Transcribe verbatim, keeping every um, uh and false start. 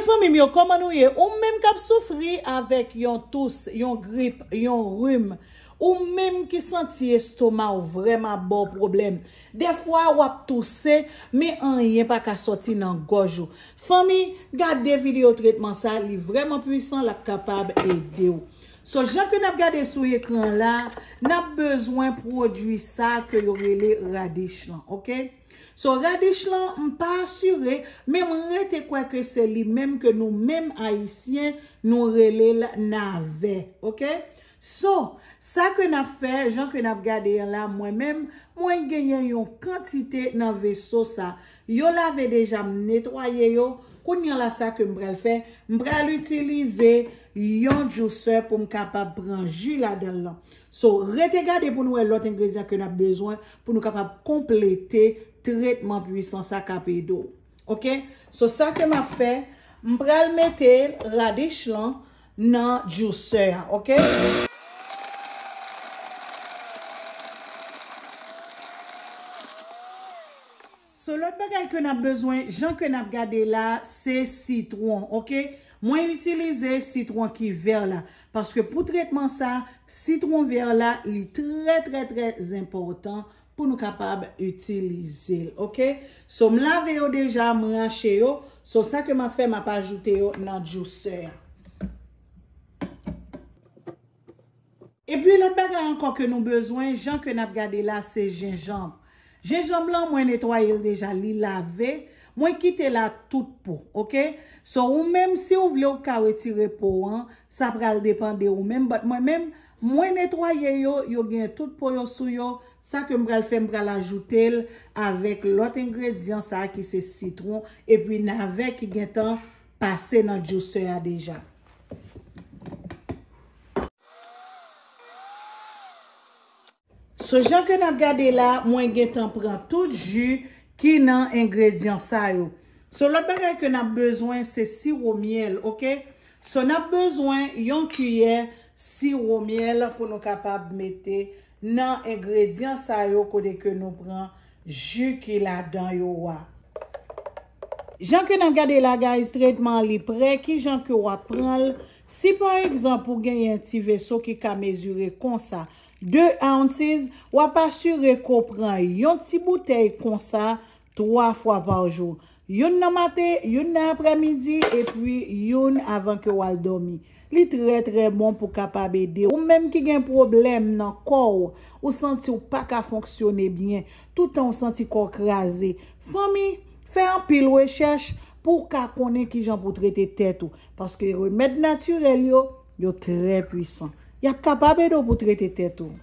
Fanmi m yo, kòman nou ye? Ou menm k ap soufri avèk yon tous, yon grip, yon rim, ou menm ki santi estoma w vrèman ap ba w pwoblèm. Dèfwa, w ap touse, men anyen pa ka sòti nan gòj ou. Fanmi, gade videyo tretman sa, li vrèman pwisan, l ap kapab ede w. So, jan ke n ap gade sou ekran la, n ap bezwen pwodui sa ke yo rele radich lan, oke? So, radich lan, m pa asire, men m rete kwè ke se li menm ke nou menm Ayisyen, nou rele l navè, oke? So, sa ke n ap fè, jan ke n ap gade an la, mwen menm, mwen genyen yon kantite nan veso sa. Yo lave deja, m netwaye yo. Kounye a la, sa ke m pral fè, m pral itilize yon juicer pou m kapab pran ji ladan l lan. So, rete gade pou nou wè lòt engredyan ke n ap bezwen pou nou kapab konplete tretman pwisan sa k ap ede w. Oke? So, sa ke m ap fè, m pral mete radich lan nan juicer a, oke? So, lòt bagay ke n ap bezwen, jan ke n ap gade la, se sitwon, oke? Mwen itilize sitwon ki vè la, paske pou tretman sa, sitwon vè la, li trè, trè, trè enpòtan pou nou kapab itilize l, oke? So, m lave yo deja, m rache yo. So, sa ke m ap fè, m ap ajoute yo nan juicer a. Epi, lòt bagay ankò ke nou bezwen, jan ke n ap gade la, se jenjanm. Jenjanm lan, mwen netwaye l deja, li lave. Mwen kite la tout po, oke? So, ou menm, si w vle, ou ka retire po an, sa pral depann de ou menm. But mwen menm, mwen netwaye yo, yo gen tout po yo sou yo. Sa ke m pral fè, m pral ajoute l avèk lòt engredyan sa a ki se sitwon, epi navè ki gentan pase nan juicer a deja. So, jan ke n ap gade la, mwen gentan pran tout ji ki nan engredyan sa yo. So, lòt bagay ke n ap bezwen, se siwo myèl, oke? So, n ap bezwen yon kiyè siwo myèl pou nou kapab mete nan engredyan sa yo kote ke nou pran ji ki ladan yo a. Jan ke n ap gade la, guys, tretman an li prè, kijan ke w ap pran l? Si pa egzanp ou genyen ti veso ki ka mezire konsa, de ounces, w ap asire ke w pran yon ti boutèy konsa twa fwa pa jou. Youn nan maten, youn nan aprèmidi, epi youn avan ke w al dòmi. Li trè, trè bon pou kapab ede ou menm ki gen pwoblèm nan kò w, ou santi w pa ka fonksyone byen, toutan w santi kò w kraze. Fanmi, fè anpil rechèch pou w ka konnen kijan pou w trete tèt ou, paske remèd natirèl yo, yo trè pwisan. Y ap kapab ede w pou w trete tèt ou.